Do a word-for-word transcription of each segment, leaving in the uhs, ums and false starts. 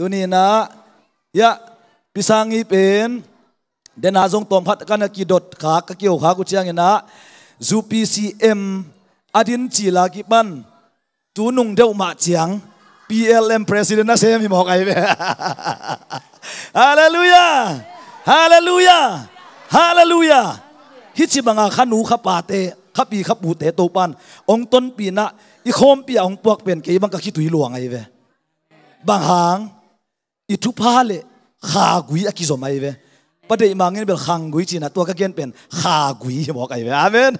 Tuni inah, ya, Pi Sang i pen dena zong tawmkhat ka na kidot khak, ka kio khak uh ciang inah, U P C M a din cil a kipan tu nung deuh mah ciang P L M president na sem hi mawk ahi ve. Halleluiah. Halleluiah. Halleluiah. Hih ci banga kha nu kha pate, kha pi kha pute Topan hong tonpih inah i khawmpi ah hong puak pen kei bang ka khitui luang ahi ve. Bang hang? I thupha le khagui a kizom ahi ve. Pa Deih Mang in bel khanggui ci inah, tua ka gen pen khagui hi mawk ahi ve. Amen.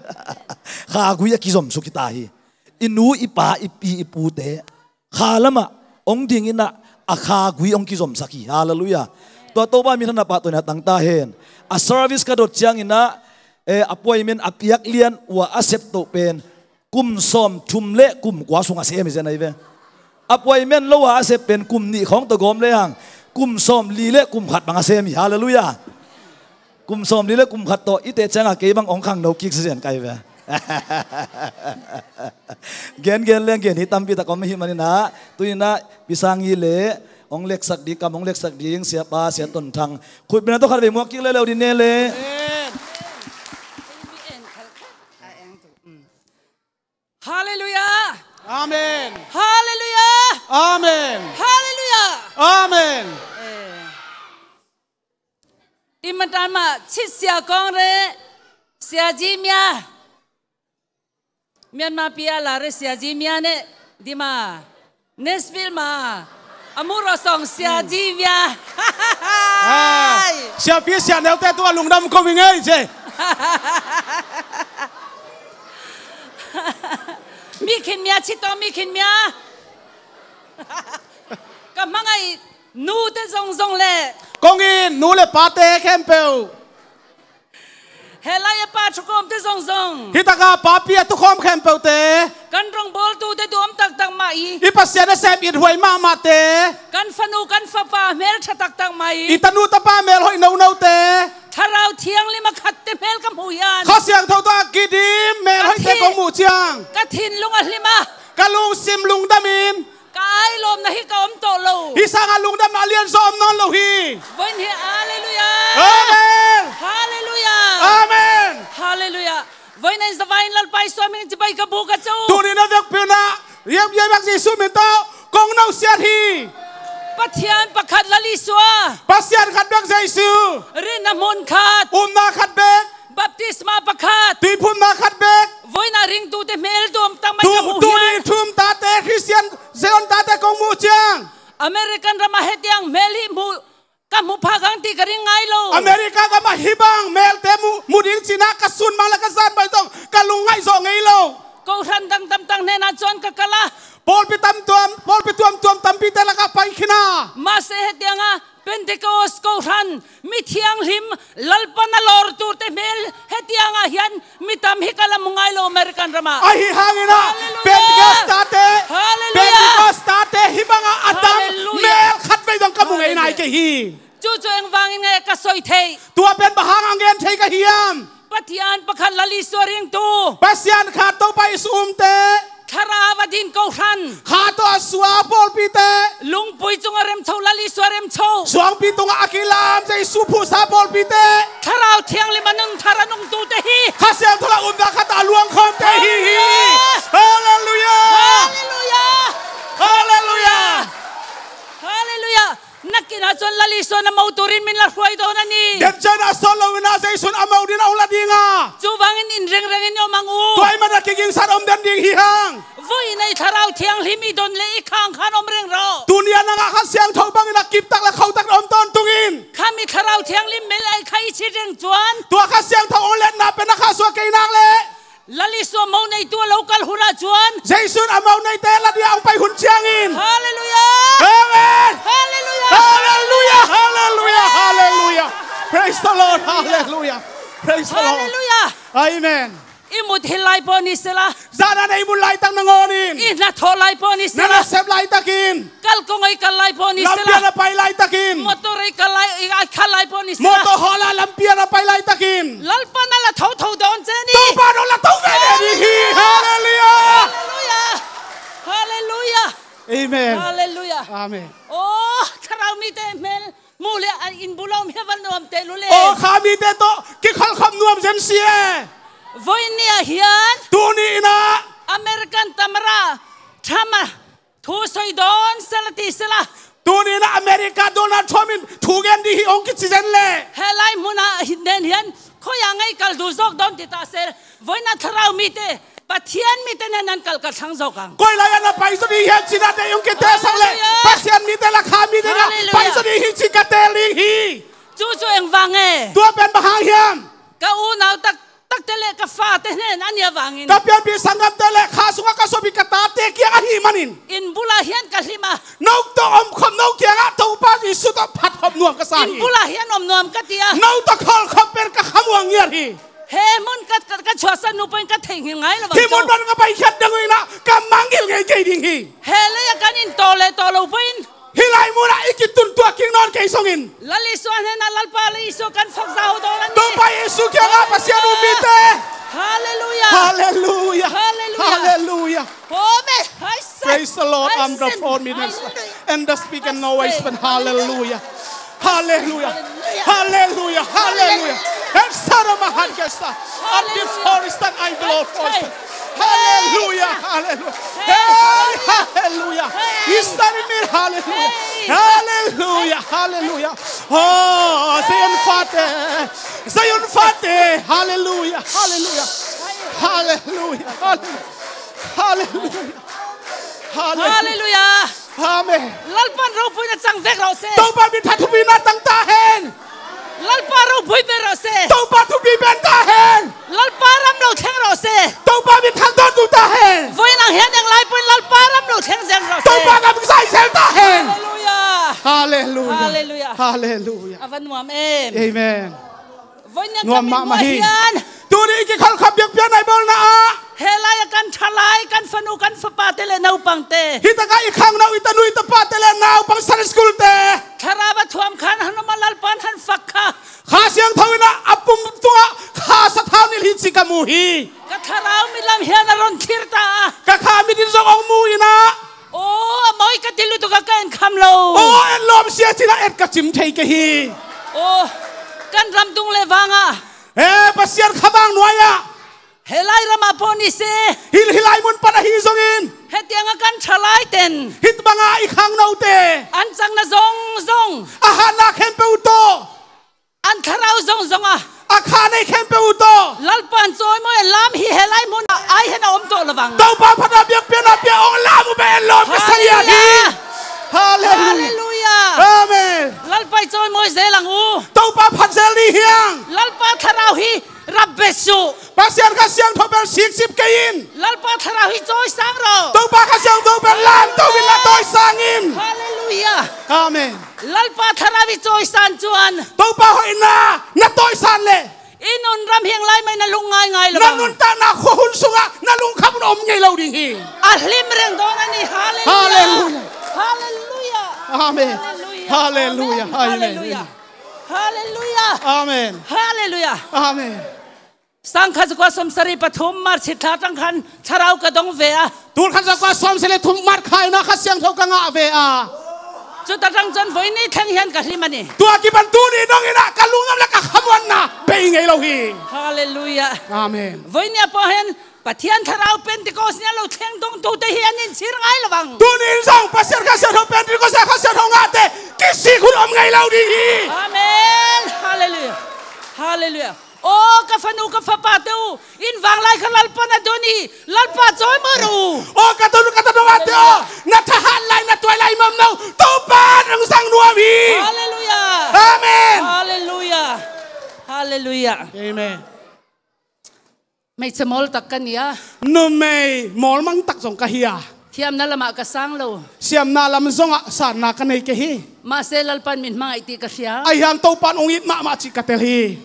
Khagui a kizom suk hi ta hi. I nu i pa i pi i pute kha lamah hong ding inah a khagui hong kizomsak hi. Halleluiah. Tua Topa minthanna pahtawina tang ta hen. A service ka dot ciang inah, eh, appointment a piak lian uh a a sep toh pen kum sawmthum le kum kua sung a sem hi zen ahi ve. Appointment lo a a sep pen kum nih khawng tawh gawm le hang kum sawmli le kum khat bang a sem hi. Halleluiah. Kum sawmli le kum khat tawh i teh cianga kei bang hong khangno kik sizen ka hi ve. Gengen leng gen hi tampi tak om hi maninah, tu inah Pi Sang i le hong leksak ding, kam hong leksak ding, siapa, Sia Ton Thang, khutbetna tawh khat vei muak kik le leu din ne le. Halleluiah. Amen. Halleluiah. Amen. Halleluiah. Amen. Eh. I matan mah Cit Sia Kawng Re, Sia Ji Mia, Myanmar pi a la re Sia Ji Mia ne, dima Nashville ma a mu rawsong Sia Ji Mia. Ah, siapi sia neute tu a lungdam ko mi ngei ce. Mi khin mia ci tawh mi khin mia. Ka hmangai nute zongzong le kong in nu le pate khempeuh. He lai a pa thukhawmte zongzong. Hi taka papi a thukhawm khempeuhte. Kan rongbawltute duam taktak mah i. I Pasian a sem it huai mahmahte. Kan fanu kan fapa hmel ṭha taktak mah i. I tanu tapa mel hoih nonote. Thlarau Thianghlim a khatte hmel ka hmuh hian. Kha Siangtho tawh a kidim mel hoihte kong muh ciang. Ka thinlung a hlim a. Ka lungsim lungdamin. Ka ailawmna hi ka om tawh lo. Hi sanga lungdamna a lian zaw om nawn lo hi. Vawiin hi, halleluiah. Amen. Halleluiah. Amen. Halleluiah. Vawiin a in zavaiin Lalpa Isua hmingin cibai ka buk a cu. Tuni na vekpi unah riamhia bek Jesuh min tawh kong nausiat hi. Pathian pakhat Lal Isua. Pasian khat bek Jesuh. Rinna hmun khat. Upna khat bek. Baptisma pakhat. Tuiphumna khat bek. Vawiin a ringtute hmel duam tak mai ka hmuh hian. Tuni thum tate, Khristian Zion tate kong muh ciang. American ramah hetiang hmel hi hmuh ka hmuh phak ang ti ka ring ngai lo. America gamah hih bang melte muh, muh ding cinah ka sun mang le ka zan bai zong ka lungngaih zawh ngei lo. Kohran dang tamtak hnenah chuan ka kal a. Pawlpi tam tuam, pawlpi tuamtuam tampite lakah pai khin a. Mahse hetianga Pentecost kohran, mi thianghlim, Lalpa na lawr turte hmel hetiangah hian mi tam hi ka la hmu ngai lo American ramah. Ahi hangin ah, halleluiah. Pentecost tate, halleluiah. Pentecost tate hi bangah a tam, halleluiah, mel khat vei zong ka hmu ngei nai kei hi. Chu chu engvangin nge ka sawi theih? Tua pen bang hang a ngen thei ka hiam? Pathian pakhat Lal Isua ringtu. Pasian khat Topa Isu umte. Thlarau a din kohran. Kha tawh a suak pawlpite. Lungpui cunga remchho Lal Isua remchho. Suangpi tungah a kilam Jesu phuhsa pawlpite. Thlarau Thianghlim a nung thar a nungtute hi. Kha Siangtho la umna khat a luangkhawmte hi hi. Halleluiah. Halleluiah. Halleluiah. Halleluiah. Halleluiah. Nakinah chuan Lal Isua na mo turin min la hruai dawn a ni. Denchina a sawt loinah Jesu'n a mo dingin a hong la ding a. Chuvangin inrengrengin i awm ang u. Tua ahih manin a kigingsan awm den ding hi hang. Vawiin i Thlarau Thianghlim i dawn leh i khang khan awm reng rawh. Tuni a nangah Kha Siangtho bangin a kip tak le kho tak awm tawntungin. Khami Thlarau Thianghlim mel ahi kha i chhit reng chuan. Tua Kha Siangtho hong letna pen a khahsuah kei nak leh. Lal Isua mo neitu a lo kal hunah chuan. Jesu'n a mo neite la dingah hong pai hun ciangin. Halleluiah. Amen. Halleluiah. Halleluiah. Halleluiah. Halleluiah. Praise the Lord. Halleluiah. Praise the Lord. Halleluiah. Amen. I mut hil lai pawh ni sela. Zana nei mut lai tak nangawnin. I hnathawh lai pawh ni sela. Na nasep lai takin. Kal kawng ei kal lai pawh ni sela. Lampi a na pai lai takin. Motor ei kal lai, ei kal lai pawh ni sela. Motor hawla lampi a na pai lai takin. Lalpa na la tho tho dawn che ni. Topa na la tho ve ni hi. Halleluiah. Halleluiah. Halleluiah. Amen. Halleluiah. Amen. Oh, Mite hmel mu le a inn bul a om hi a va nuam teh lua le. Aw, kha mite tawh kikholhkhop nuam zen si e. Voi ni ah hian tuni in ah American tamara Trump a thu sawi dawn sela ti sela. Tuni in ah America Donald Trump in thu gen ding hi hong kici zen le. He lai hmun ah hi nen hian khawi ah ngai kal duh zawk dawn ti ta se. Vawiin a thlarau mite, Pathian mite nen an kalh ka thlang zawk ang. Koi lai ah na pai zaw ding hiam cih na te hong kitesak le. Hallelujah. Pathian mite la kha mite na Hallelujah. Pai zaw ding hi cih ka tel ding hi. Chu chu engvang e. Tua pen bang hang hiam? Ka unau tak takte le ka fate hnen a nih avangin. Ka pianpih sanggamte le kha sungah ka sawpih ka tate kiang ahih manin. Inn bulah hian ka hlim a. No tawh om khawp, no kiangah Topa Jesuh tawh phat khawp nuam ka sa hi. Inn bulah hian om nuam ka ti a. No tawh khawl khawp pen ka khamuang ngiat hi. He hmun ka, ka, ka chhuahsan nu pawhin ka theihnghilh ngai lo vang. Hih hmun pan ka paikhiat dang uh in ah ka mangngilh ngei kei ding hi. He leiah kan in tawh leh tawh lo pawhin. Hih lai hmun ah i kitun tuah kik nawn kei zongin. Lal Isua hnenah Lalpa Lal Isua kan fak zau dawn a ni. Topa Jesuh kiangah Pasian um mite. Hallelujah. Hallelujah. Hallelujah. Hallelujah. Amen. Praise the Lord. I'm the four minutes. Hallelujah. And the speaker no waste. Hallelujah. Hallelujah. Hallelujah. Hallelujah. Hallelujah. Hallelujah. And Sarah Mahankesa. Up the forest and I blow forest. Hallelujah. Hallelujah. Hey, hallelujah. Hey. Hallelujah. Hallelujah. Hallelujah. Oh, Zion fate. Zion fate. Hallelujah. Hallelujah. Hallelujah. Hallelujah. Hallelujah. Hallelujah. Hallelujah. Amen. Lalpan ropuina chang vek rawh se. Topa min thang thupina tang ta hen. Lalpa ropui ber rawh se. Topa thupi pen ta hen. Lalpa ram lo thleng rawh se. Topa min thang dawn tu ta hen. Vawiin ang hian eng lai pawhin Lalpa ram lo thleng zel rawh se. Topa gam zai zel ta hen. Hallelujah. Hallelujah. Hallelujah. Hallelujah. A va nuam em. Amen. Vawiin nuam mahmah hi. Hian tuni i kikhalkhap biakpiakna i bawlna ah. He laia kan ṭhalai, kan fanu, kan fapate leh naupangte. Hi takah i khangno, i tanu, i tapate leh naupang Sunday school te. Thlarau a thuam khan han awm a, Lalpan han fak kha. Kha Siangtho in a pum tungah kha sathau nilh hi ci ka mu hi. Ka thlarau mi lam hian a rawn thlir ta a. Ka kha mitin zawng hong mu in a. Aw, a mawi ka ti lutuk a, ka en kham lo. Aw, en lawm sia cin a et ka cim thei ka hi. Aw, kan ram tung leh vangah. He, Pasian kha vang nuai ah. He lai ramah pawh ni se. Hil, hih lai mun pan ahi zongin. Hetianga kan ṭhalai ten. Hih banga i khangnote. An changna zawng zawng. A hatna khempeuh tawh. An thlarau zawng zawng a. A kha nei khempeuh uh tawh. Lalpan chawimawi a lam hi he lai hmunah ai hian a awm tawh lo vang. Topa phatna biakpiakna piak hong lam uh pen lawm ka sa hi. Hallelujah. Hallelujah. Hallelujah. Amen. Lalpa i chawimawi zel ang u. Topa phat zel ni hiang. Lalpa thlarau hi rap be suh. Pasian kha siangtho pen sikcip kei in. Lalpa thlarau hi chawisang rawh. Topa kha siangtho pen lamto in na tawisang in. Hallelujah. Amen. Lalpa thlarau i chawisan chuan. Topa hoihna na tawisan leh. I nun ram hiang lai mai na lung ngai ngai lo. Na nuntakna khua hun sungah na lungkham hun a awm ngei lo ding hi. A hlim reng dawn a ni. Hallelujah. Hallelujah. Hallelujah. Amen. Hallelujah. Hallelujah. Amen. Hallelujah. Amen. Hallelujah. Amen. Sangkhat zakua sawmsarih pathum March thla aṭang khan thlarau ka dawng ve a. Tulkhat zakua sawmsarih leh thum March kha in a Kha Siangtho ka ngah ve a. Chuta aṭang chuan vawiin ni thleng hian ka hlim a ni. Tua kipan tuni dawngin a ka lungdam leh ka khamuanna bei ngei lo hi. Hallelujah. Amen. Vawiin ni a pawh hian Pathian thlarau Pentecost ni a lo thleng dawngtute hi an inchhir ngai lo vang. Tuni in zawng Pasian Kha Siangtho Pentecost a Kha Siangtho ngahte kisik hun awm ngei lo ding hi. Amen. Hallelujah. Hallelujah. Aw, ka fanu, ka fapate u, in vanglai kha Lalpan a dawn hi, Lalpa chawimawi rawh u. Aw, ka tanu, ka tanuvate aw, na thahat lai, na tuai lai mamno, Topa nang zang nuam hi. Hallelujah. Amen. Hallelujah. Hallelujah. Amen. Hmeichhe mawl tak ka ni a. Numei mawl mang tak zong ka hi a. Thiamna lamah ka sang lo. Siamna lam zongah sanna ka nei kei hi. Mahse, Lalpan min hmangaih tih ka hria. Ahi hang Topan hong it mahmah cih ka tel hi.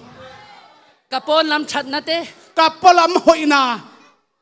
Ka pawn lam ṭhatna te. Ka pawn lam hoihna.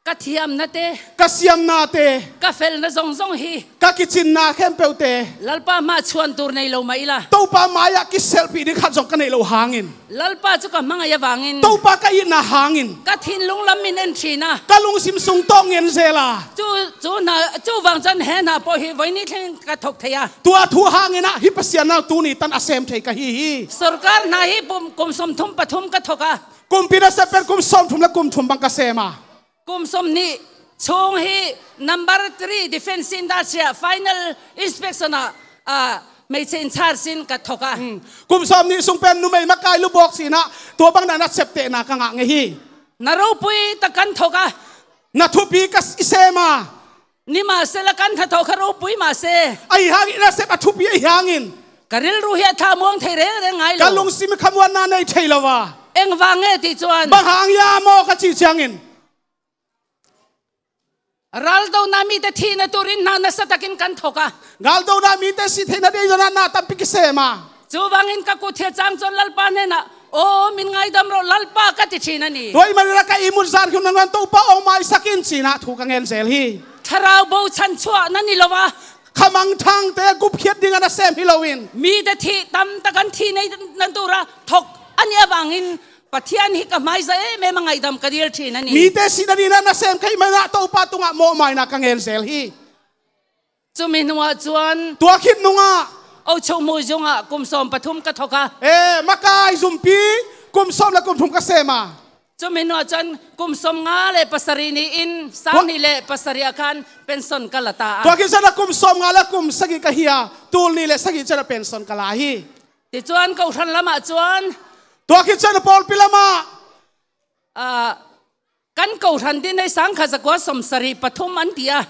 Ka thiamnate, ka siamnate, ka felna zongzong hi, ka kicinna khempeuhte, Lalpa mah chuan tur nei lo mah ila, Topa mai-ah kiselhpih ding khat zong ka neih loh hangin, Lalpa cu ka hmangaih avangin, Topa ka itna hangin, ka thinlung lam min en ṭhin a, ka lungsim sung tawh ngen zel a, cu, cu hna, cu vang chuan he hna pawh hi voi ni thlengin ka thawk thei a. Tua thu hangin ah hih Pasian nau tuni tan a sem thei ka hi hi. Sorkar hna hi kum, kum sawmthum pathum ka thawk a. Kumpi nasep pen kum sawmthum le kum thum bang ka sem a. Kum sawmhnih chung hi number three defense in dah sia final inspection ah, ah, hmeichhe in charge in ka thawk a. Hmm. Kum sawmhnih sung pen numei makai lu bawk cih ah tua bang na na septehna ka ngah ngei hi. Na ropui tak kan thawk a. Na thupi ka i sem a. Nimahsela kan thathawh kha ropui mah se. Ahi hangin na sep a thupi ahi hangin, ka rilru hi a thlamuang thei rengreng ngai lo. Ka lungsim khamuanna nei thei lo a. Engvang nge tih chuan, bang hang ia maw ka cih ciangin, raldona mite thihna turin hna nasa takin kan thawk a. Raldona mite sih theihna dei zawnah hna tampi kisem a. Chuvangin ka kut thei chang chuan Lalpa hnenah, "Aw, min ngaidam rawh Lalpa," ka ti ṭhin a ni. Tua ahih manin ka ihmut zan khi nangin Topa aw maisak in cih ah thu ka ngen zel hi. Thlarau bochan chhuah na ni lo a. Khamangthangte gupkhiat dingah na sem hi loin, mite thih tam tak an thih nei nan tura thawk a nih avangin Pathian hi ka hmaiza em em a, ngaihdam ka dil ṭhin a ni. Mite sihna dingah na sem ka hih manin Topa tungah mawhmaina ka ngen zel hi. Chumi hnuah chuan, tua khit nungah, Ocho Mui zungah kum sawm pathum ka thawk a. E, makai zumpi kum sawm le kum thum ka sem a. Chumi hnuah chuan kum sawmnga le pasarih niin sang hnih le pasarih ah khan pension ka la ta a. Tua khit chuan a kum sawmnga le kum sagih ka hi a, tul nih le sagih chuan a pension ka la hi. Tichuan, kohhran lamah chuan, tua khit chuan a pawlpi lamah, ah, kan kohhran din hi sangkhat zakua sawmsarih pathum an ti a.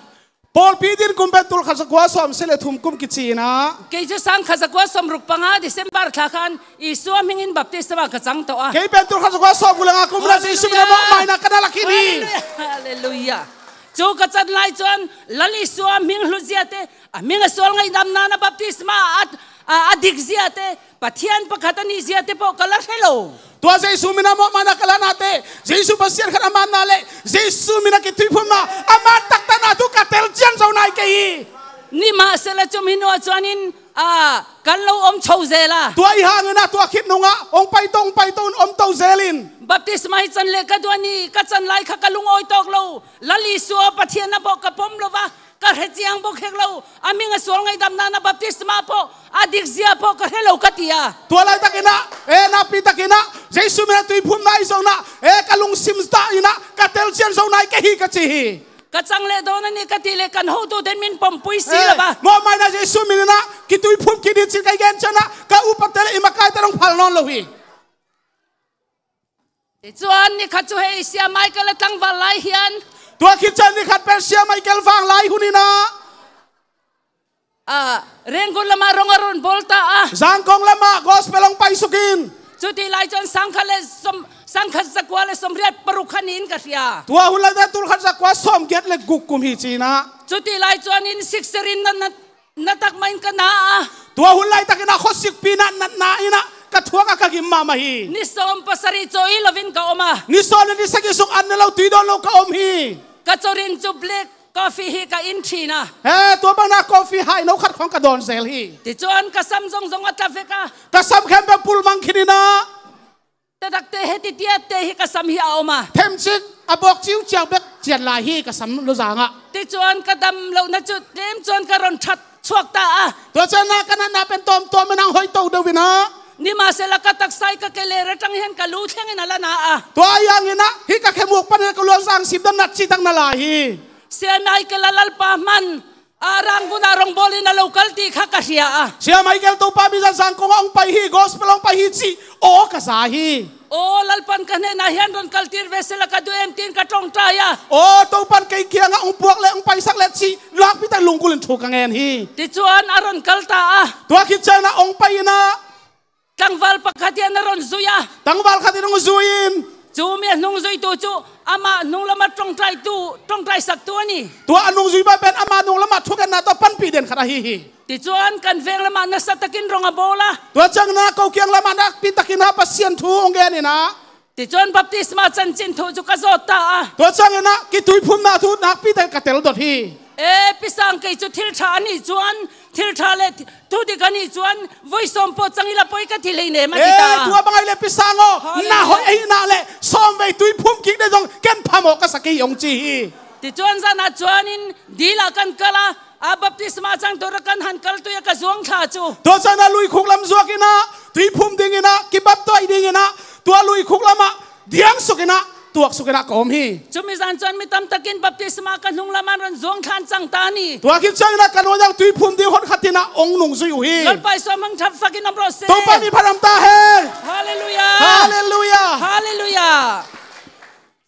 Pawlpi din kum pen tulkhat zakua sawmsarih le thum kum kici a. Kei chu sangkhat zakua sawmruk panga December thla khan Isua hmingin baptisma ka chang tawh a. Kei pen tulkhat zakua sawmkua le nga kum la Jesu min a mawhmaina ka na la khin hi. Halleluia. Chu ka chan lai chuan Lal Isua hming hlutzia te, a hming a sual ngaihdamna na baptisma a, a, a dikzia te, Pathian pakhat a nihzia te pawh ka la hre lo. Tua Jesu min a mawhmaina ka la na te, Jesu Pasian khat a manna le Jesu min a kituiphumna a man taktakna thu ka tel chian zo nai kei hi. Nimahsela chumi hnuah chuanin, a, kan lo awm chho zel a. Tua ahih hangin a, tua khit nungah hong pai to, hong pai to in awm to zelin, baptisma hi chan leh ka duh a ni, ka chan lai kha ka lungawi tawk lo. Lal Isua Pathian a pawh ka pawm lo va, ka hre chiang bawk hek lo. A hming a sual ngaihdamna na baptisma pawh, a dikzia pawh ka hre lo ka ti a. Tua laitakin a, e, nakpi takin a, Jesu min a tuiphumna i zawhna, e, ka lungsim tahin a ka tel chian zo nai kei hi ka ci hi. Ka chang leh dawn a ni ka tih leh kan hotuten min pawmpui si lo va. Mawhmaina Jesu min in a kituiphum khin hi cih ka i gen chian a, ka upate le i makaite hong phal nawn lo hi. Tichuan ni khat chu hei Sia Michael a tlangval lai hian, tua khit chuan ni khat pen Sia Michael vanglai hun in a, a, Rangoon lamah rawng a rawn bawl ta a. Zangkong lamah gospel hong paisuk in. Chuti lai chuan sangkhat le sawm, sangkhat zakua le sawmriat paruk kha niin ka hria. Tua hun lai chuan tulkhat zakua sawmgiat le guk kum hi ci a. Chuti lai chuanin sikserin na, na, na tak mahin ka na a. Tua hun laitakin a khuasikpi na natna in a ka thuak a ka gim mahmah hi. Ni sawm pasarih chawi lovin ka awm a. Ni sawm le ni sagih sung an ne lo tui dawn lo ka awm hi. Ka chawrin chu black coffee hi ka in ṭhin a. He, tua bangna coffee hai no khat khawng ka dawn zel hi. Tichuan ka sam zawng zawng a tla vek a. Ka sam khempeuh pul mang khin in a. Taktakte heti tiatte hi ka sam hi a awm a. Themcik a bawk ciuciau bek ciat lai hi ka sam luzangah. Tichuan ka dam lohna chu tlem chuan ka rawn ṭhat chhuak ta a. Tua chuan na ka natna pen tawm tawm in ang hawi to deuh in a. Nimahsela ka taksa hi ka ke leh aṭang hian ka lu thlengin a la na a. Tua ahih hangin a, hi ka khemuk panin ka luang zang sim dawn nat chi tak na lai hi. Sia Michael a Lalpa hman, a, Rangoon a rawngbawlin a lo kal tih kha ka hria a. Sia Michael Topa min zan Zangkong a hong pai hi, gospel a hong pai hi cih aw ka za hi. Aw, Lalpan ka hnenah hian rawn kaltir ve sela ka duh em tiin ka ṭawngṭai a. Aw, Topan kei kiangah hong puak leh hong paisak leh cih nakpi tak lunggulhin thu ka ngen hi. Tichuan a rawn kal ta a. Tua khit chuan a hong pai in a. Tlangval pakhat hian a rawn zui a. Tlangval khat in hong zui in. Chu mi a hnung zuitu chu amah hnung lama ṭawngṭaitu, ṭawngṭaisaktu a ni. Tua a hnung zui pa pen amah hnung lama thungetna tawh panpih den khat ahi hi. Tichuan kan veng lamah nasa takin rawng a bawl a. Tua chuan a ko kiang lamah nakpi takin a Pasian thu hong gen in a. Tichuan baptisma chanchin thu cu ka zawt ta a. Tua ciangin ah kituiphumna thu nakpi takin ka tel dot hi. E, pi sang, kei cu thil ṭha a nih chuan, thil ṭha le thu dik a nih chuan, voi sawm pawh chang ila pawh i ka ti hlei nem a ti ta. E, tua bang ahih leh pi sang aw, Hallelujah. Na hoih ahihna leh sawm vei tuiphum kik deuh zong ken phamawh ka sak hi hong ci hi. Tichuan zanah chuanin dil ah kan kal a, a baptisma chang tur ah kan han kal tui a ka zuang thla chu. Tua ciangin ah luikhuk lam zuakin ah tuiphum dingin ah kibaptise dingin ah tua luikhuk lamah diang sukin ah tuak sukin ah ka om hi. Chumi zan chuan mi tam takin baptisma ka hnung lamah an rawn zuang thla an chang ta a ni. Tua khit ciangin ah ka nuai ah tuiphum ding hon khatin ah hong nungzui uh hi. Lalpa Isua hmang ṭha fakin awm rawh se. Topa min phat awm ta hen. Hallelujah. Hallelujah. Hallelujah.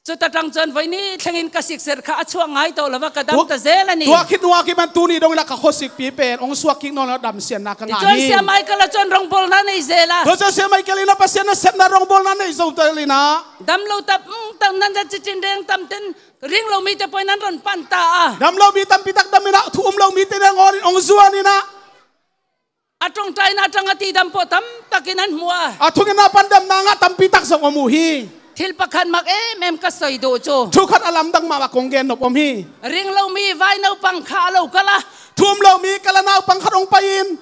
Chuta ṭang chuan vawiin thlengin ka sikser kha a chhuak ngai tawh lova, ka dam ta zel a ni. Tua khit hnuah kipan tuni dongin ah ka khawsikpi pen hong suak kik nawn lo, damsiatna ka ngah hi. Tichuan Sia Michael-a chuan rawngbawlna nei zel a. Tua chuan Sia Michael-in ah Pasian nasepna rawngbawlna nei zo telin ah. Dam lo tam, mm, tam nan da chi chin reng tam ten ring lo mite pawhin an rawn pan ta a. Dam lo mi tampi tak damin ah thu um lo mite nangawn in hong zuanin ah. A ṭawngṭaina aṭanga tidam pawh tam takin an hmu a. A thungetna pan damna ngah tampi tak zong om uh hi. Thil pakhat mak em em ka sawi duh chu. Thu khat a lamdang mahmah kong gen nop om hi. Ring lo mi vai naupang kha a lo kal a. Thu um lo mi kal a, naupang khat hong pai in.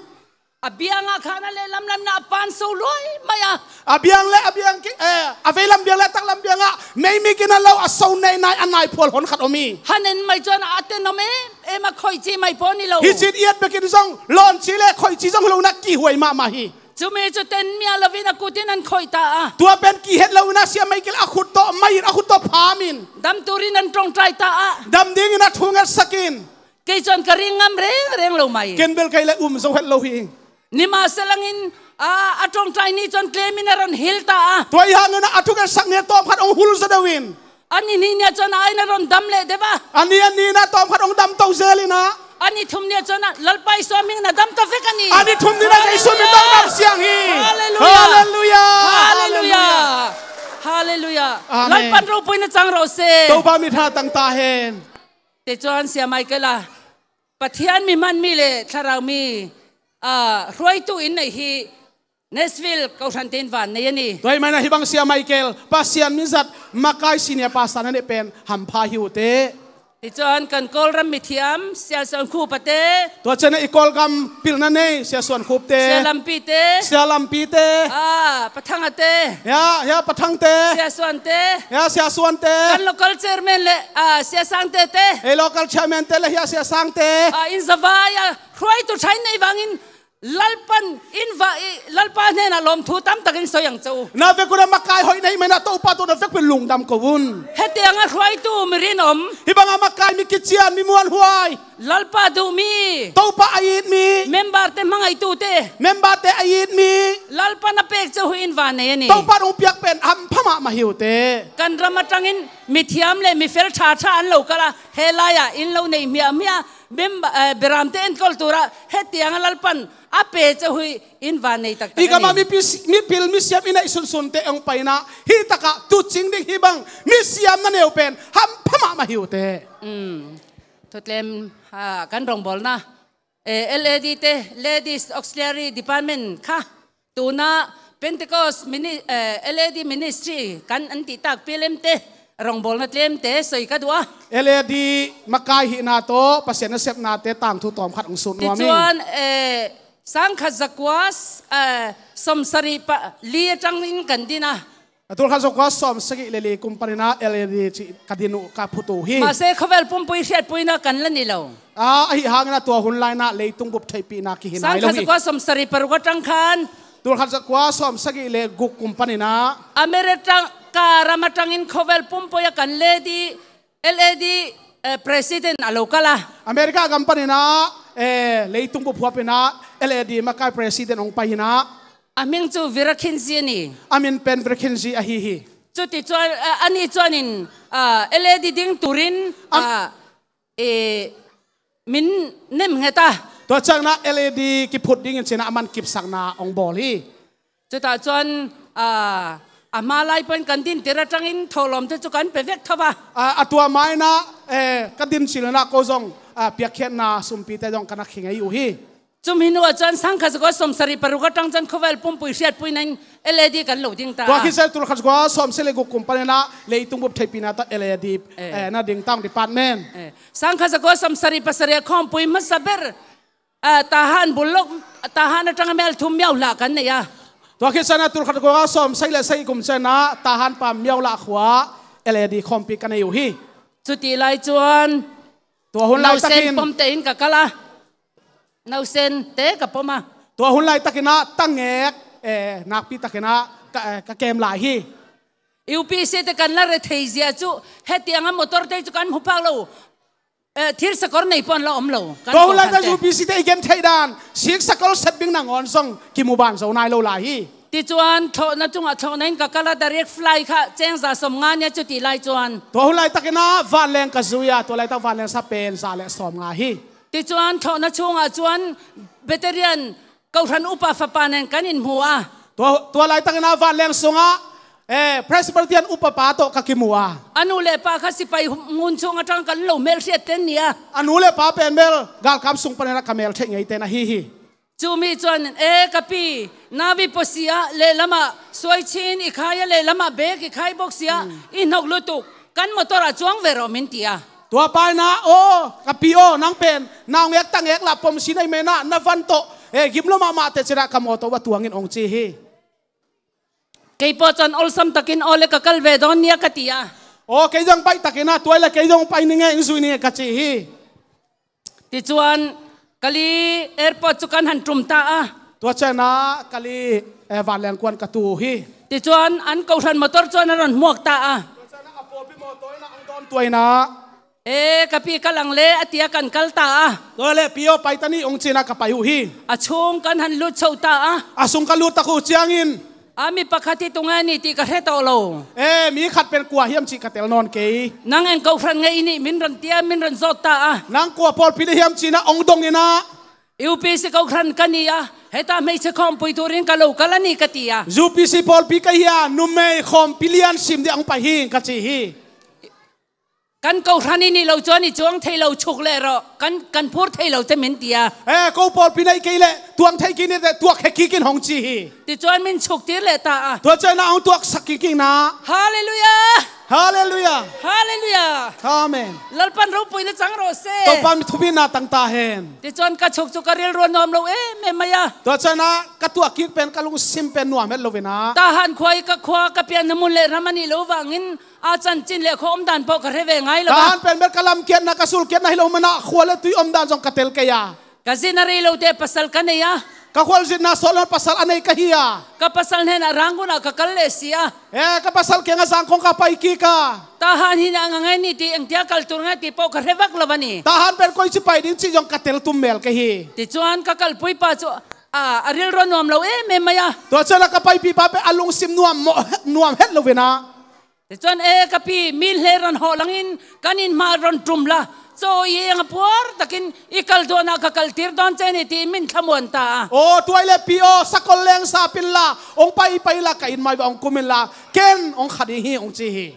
A biangah khan a lehlam lamna a pan so luai mai a. A biang leh a biang ki, eh, a veilam biang leh a taklam biangah meimik in a lo a so nei nai a nai phual hon khat om hi. Han en mai chuan a tenawm em em a, khawih chi mai pawh ni lo. Hi chin iat bekin zong lawn chi leh khawih chi zong lo in ah kihuai mahmah hi. Chumi chu ten miah lovin a kutin an khawih ta a. Tua pen kihet lo in ah Sia Michael a khut tawh mai in, a khut tawh pham in. Dam turin an ṭawngṭai ta a. Dam dingin a thungetsak in. Kei chuan ka ring ngam reng reng lo mai. Ken bel kei leh um zo het lo hi. Nimahsela in, a, a ṭawngṭai ni chuan tlemin a rawn hil ta a. Tua hi hangin a thungetsak ni a tawm khat hong hul zaw deuhin. A ni hnih ni ah chuan a aiin a rawn dam leh deuh a. A ni a ni in a tawm khat hong dam to zelin ah. A ni thum ni ah chuan a Lalpa Isua hmingin a dam ta vek a ni. A ni thum ni in a Jesu min dam siang hi. Hallelujah. Hallelujah. Hallelujah. Hallelujah. Amen. Lalpan ropuina chang rawh se. Topa min ṭha tang ta hen. Tichuan Sia Michael-a Pathian mi hman mi leh thlarau mi, a, hruaitu in neih hi Nashville kohhran tein vannei a ni. Tua ahih manin ah hih bang Sia Michael, Pasian min zat, makai senior pastor na neih pen hampha hi uh teh. Tichuan kan Kawlram mithiam, Sia Suan Khup-a te. Tua ciangin ah i Kawlgam pilna nei, Sia Suan Khup te. Sia Lampi te. Sia Lampi te. A, Pathanga te. Hia, hia Pathang te. Sia Suan te. Hia Sia Suan te. Kan local chairman leh, a, Sia Sang te te. Hei local chairman te leh hia Sia Sang te. A, in zavai a hruaitu ṭha in neih vangin Lalpan in va-, i, Lalpa hnenah lawmthu tam takin sawi ang che u. Na vek un ah makai hoih neih mai in ah Topa tawh na vekpi in lungdam ko un. Hetianga hruaitu mi rinawm. Hih banga makai mi kician, mi muanhuai. Lalpa duh mi. Topa a it mi. Member te hmangaihtu te. Member te a it mi. Lalpan a pek che u hi in vannei a ni. Topa in hong piak pen hampha mahmah hi uh teh. Kan ram aṭangin mithiam leh mi fel ṭha ṭha an lo kal a. He laiah in lo nei hmiah hmiah. Member, eh, beram te enkawl turah hetianga Lalpan a pe che u hi in vannei tak tak a ni. I gamah mipil, mipil misiam i neih sunsun te hong pai in ah hih takah tuucing ding hih bang misiam na nei uh pen hampha mahmah hi uh teh. Mm. Thutlem, ha, kan rawngbawlna, eh, L A D te, Ladies Auxiliary Department kha. Tuna Pentecost mini-, eh, L A D Ministry kan an tih tak P L M te, rawngbawlna tlem te sawi ka duh a. L A D makai hihna tawh Pasian nasepna te tangthu tawm khat hong sut nuam ing. Tichuan, eh, sangkhat zakua, eh, sawmsarih pali aṭangin kan din a. A tulkhat zakua sawmsagih leh li kum panin ah L A D cih ka din uh, ka phut uh hi. Mahse, khawvel pumpui hriatpuina kan la ni lo. A, ahi hangin ah tua hun lai-in ah leitung bup theihpihna kihi nai lo hi. Sangkhat zakua sawmsarih paruk aṭang khan. Tulkhat zakua sawmsagih leh guk kum panin ah. America ram aṭangin khawvel pumpui a kan Lady, L A D, eh, President a lo kal a. America gam panin ah, eh, leitung bup huapin ah L A D makai President hong pai hi in ah. A hming chu Virakinji a ni. A min pen Virakinji ahi hi. Chutichuan, eh, ani chuanin, ah, L A D ding turin, am- ah, eh, min nem nghet a. Tua ciangin ah L A D kiphut dingin chin ah aman kipsakna hong bawl hi. Chutah chuan, ah, a hma lai pawhin kan dintir aṭangin thawhlawmte chu kan pe vek tho va. Ah, a tua hmain ah, eh, ka din chilin ah ko zong, ah, piakkhiatna sumpite zong ka na khe ngei uh hi. Cumi nuah chuan sangkhat zakua sawmsarih paruk aṭang chuan khawvel pumpui hriatpuina in L A D kan lo ding ta a. Tua khit ciang tul khat zakua sawmsarih leh guk kum panin ah leitung bup theihpihna tawh L A D, eh, na ding tang department. Eh, sangkhat zakua sawmsarih pasarih a khawmpui hmasa ber, ah, Tahan bul lawk, Tahan aṭanga mel thum miau hlah kan nei a. Tua khit ciang ah tul khat zakua sawmsarih leh sagih kum ciang ah Tahan pam miau hlah khua L A D khawmpi ka nei uh hi. Chuti lai chuan tua hun lai takin nausen pawm tein ka kal a. Nausen te ka pawm a. Tua hun lai takin ah tangek, eh, nakpi takin ah ka, eh, ka kem lai hi. U P C te kan la rethei zia chu hetianga motor te chu kan hmu phak lo. Eh, thir sakawr nei pawh an la awm lo. Kan tua hun lai tak U P C te i gen theih dan, sik sakawr set ding nangawn zong kimu ban zo nai lo lai hi. Tichuan thlawhna chungah thlawhna in ka kal a, direct flight kha cheng za sawmnga nia chuti lai chuan. Tua hun lai takin ah vanleng ka zui a, tua lai tak vanleng sa pen za leh sawmnga hi. Tichuan thlawhna chungah chuan Presbyterian kohhran upa fapa nen kan inhmu a. Tua, tua lai takin ah vanleng sungah, eh, Presbyterian upa pa tawh ka kimu a. A nu leh pa kha sipai ngun chhung aṭang kan lo hmel hriat te an ni a. A nu leh pa pen bel galkap sung panin ah ka hmel theih ngei te an ahi hi. Chumi chuan, e ka pi, Navi pawsia lehlamah suai chin, i khai a lehlamah bag i khai bawk sia, i hnawk lutuk, kan motor ah chuang ve rawh min ti a. Tua pa in ah, aw ka pi aw, nang pen naungek tangek lah pawm si nei mai nah, na van tawh, eh, gim lo mahmah teh chin ah ka motor ah tuang in hong chi hi. Kei pawh chuan awlsam takin, aw le ka kal ve dawn nia ka ti a. Aw kei zong baih takin ah, tua leh kei zong pai ni nge, in zui ni nge ka chi hi. Tichuan Kali airport chu kan han tum ta a. Tua chiang ah Kali, eh, vanleng kuan ka tu hi. Tichuan an kohhran motor chuan a rawn hmuak ta a. Tua chiang ah a pawlpi motor in ah an dawn tuaina. E ka pi, kal ang le a tia kan kal ta a. Tua leh pi aw pai ta ni hong chin ah ka pai uh hi. A chhung kan han lut chho ta a. A sung ka lut tak uh chiangin, a mi pakhat hi tunge ni tih ka hre tawh lo. E, mi khat pen kua hiam chih ka tel nawn kei. Nang eng kohhran nge i nih min rawn tia, min rawn zawt ta a. Nang kua pawlpi na hiam chin ah hong dawng in ah. U P C kohhran ka ni a, heta hmeichhe khawmpui turin ka lo kal a ni ka ti a. U P C pawlpi ka hi a, numei khawmpi lian sim dia hong pai hi ka chi hi. Kan kohhran i nih loh chuan i chuang thei lo, chhuk leh rawh, kan, kan phur thei lo che min ti a. Eh, ko pawlpi nei kei leh tuang thei kik ni teh, tuak he kik in hong chi hi. Tichuan min chhuk tir leh ta a. Tua chiang ah hong tuak sak kik in ah. Hallelujah! Hallelujah! Hallelujah! Amen. Lalpan ropuina chang rawh se. Topan thupina tang ta hen. Tichuan ka chhuk chu ka rilrua nuam lo em em mai a. Tua chiang ah ka tuak kik pen ka lungsim pen nuam het lo in ah. Tahan khua hi ka khua, ka pianna hmun leh ram a nih loh vangin, a chanchin leh khua awm dan pawh ka hre ve ngai lo a. Tahan pen bel ka lam kiatna, ka sul kiatna hi lo man ah, khua leh tui awm dan zong ka tel kei a. Ka zin a rei lo te pasal ka nei a. Ka khualzinna sawt lo pasal a nei ka hi a. Ka pasal hnenah Rangoon ah ka kal leh si a. Eh, ka pasal kiangah Zangkong ka pai kik a. Tahan hi nah nge ni tih engtia kal tur nge tih pawh ka hre vak lo a ni. Tahan pen koi chu pai ding chih zong ka tel tum mel kei hi. Tichuan ka kalpui pa chu, a, a rilrua nuam lo em em mai a. Tua chiang ah ka paipih pa pen a lungsim nuam mawh, nuam het lo in ah. Tichuan, e ka pi, mi hle rawn hawh langin kan inhma rawn tum la, chaw i eng a puar takin i kal duahna ka kaltir dawn che ni tiin min thlamuan ta a. Aw, tua leh pi aw, sakol leng sap in la, hong pai pai la, ka in mai va hong kum in la, ken hong kha ding hi hong chi hi.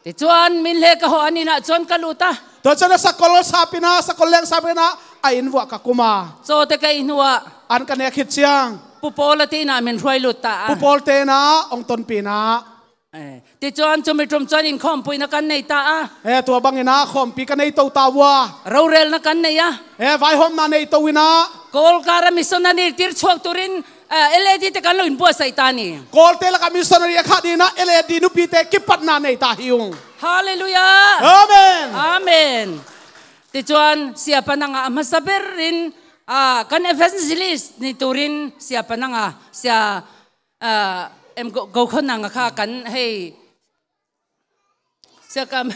Tichuan min hle ka hawh a ni nah chuan ka lut a. Tua chiang ah sakol sap in ah, sakol leng sap in ah, a in vuah ka kum a. Chaw te ka in hnuah. An ka nek khit chiang. Pu Paula te in ah min hruai lut ta a. Pu Paul te in ah hong tonpih in ah. Eh, tichuan chumi tum chuan inkhawmpuina kan nei ta a. Eh, tua bangin ah khawmpi ka nei to ta ua. Rorelna kan nei a. Eh, vaihawmna nei to in ah. Kawl kara missionary tir chhuak turin, eh, L A D te kan lo inbuatsaih ta a ni. Kawlte lakah missionary a khah dingin ah L A D nupite kipatna nei ta hi ung. Hallelujah. Amen. Amen. Tichuan Sia Pananga a hmasa berin, ah, kan evangelist ni turin Sia Pananga, Sia Ah, em, Go, Go Khonang a kha kan hei, Sia Kam,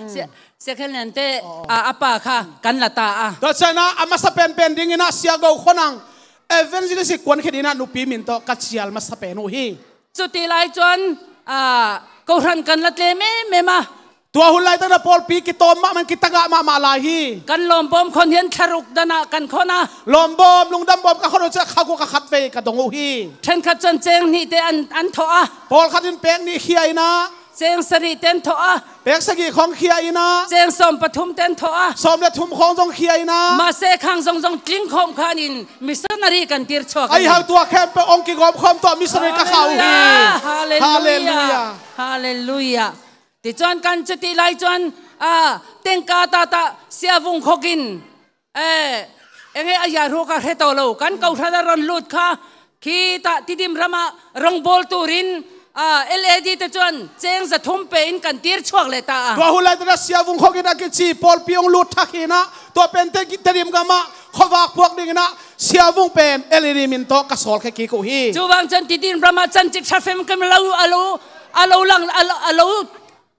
Sia, Sia Khen Lian te, ah, a pa kha kan la ta a. Tua chiang ah a masa penpen dingin ah Sia Go Khonang evangelist kuan khit in ah nupi min tawh ka chial masa pen uh hi. Chuti lai chuan, ah, kohhran kan la tlem em em a. Tua hun lai takin ah pawlpi kitawm mahmah, kitagah mahmah lai hi. Kan lawmbawm khawn hian thla ruk danah kan khawn a. Lawmbawm, lungdam bawm ka khawn uh chiah kha guk a khat vei ka dawng uh hi. Ṭhenkhat chuan cheng hnih te an, an thawh a. Pawlkhat in pek hnih khia in ah Ceng sarih ten thawh a. Pek sagih khawng khia in ah. Ceng sawm pathum ten thawh a. Sawm le thum khawng zong khia in ah. Mahse khang zong zong tling khawm khan in missionary kan tir chuak a. Ahi hang tua khempeuh hong kigawm khawm tawh missionary ka khah uh hi. Halleluiah. Halleluiah. Halleluiah. Ti chuan kan chuti lai chuan, a, tengka tata Sia Vung Khawk in, e, enge a yahruak a hre tawh lo, kan kohhran a rawn lut kha, khitah Tidim rama rawngbawl turin, a, L A D te chuan cheng za thum pe in kan tir chhuak leh ta a. Tua hun lai tena Sia Vung Khawk in a kichi pawlpi hong lut thak hi in ah, tua pen te, Tedim gama khuavak puak ding in ah Sia Vung pen L A D min tawh ka sawl khe kik uh hi. Chuvang chuan Tidim rama chanchin ṭha famkim lo, a lo, a lo lang, a lo, a lo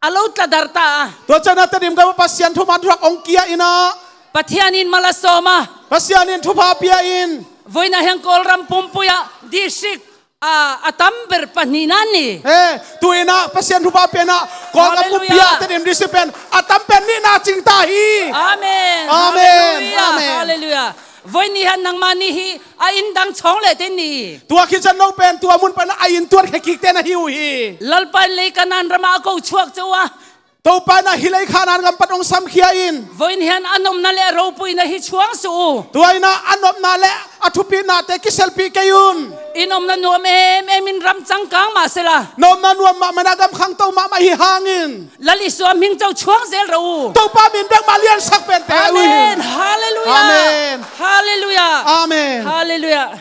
a lo tla dar ta a. Tua chuan a Tedim gama Pasian thuman thuak hong kia in ah. Pathianin mal a sawm a. Pasianin thupha pia in. Vawiinah hian Kawlram pumpuia district, a, a tam ber pahnihna a ni. E, tu in ah Pasian thupha pian ah Kawlram pumpuia Tedim district pen a tam pen nihna ching ta hi. Amen. Amen. Halleluiah. Amen. Halleluiah. Vawiin ni hian nangmahni hi a in dang chhawng leh te ni. Tua khi chuan no pen tua hmun pana a in tuat khe kik te na hi uh hi. Lalpa in lei Kanan rama a ko chhuak chauh a. Topa in ah hi lei Kanan gam pat hong samkhia in. Vawiin hian a nawmna leh a ropuina hi chhuang suh u. Tua in ah a nawmna leh a thupina te kiselpih kei un. In awmna nuam em em in ram changkang mah sela. Na awmna nuam mahmah in ah gam khangto mahmah hi hangin. Lal Isua hming chauh chhuang zel rawh u. Topa min bek mah lian sak pen te uh hi. Amen. Halleluiah. Amen. Halleluiah. Amen. Halleluiah.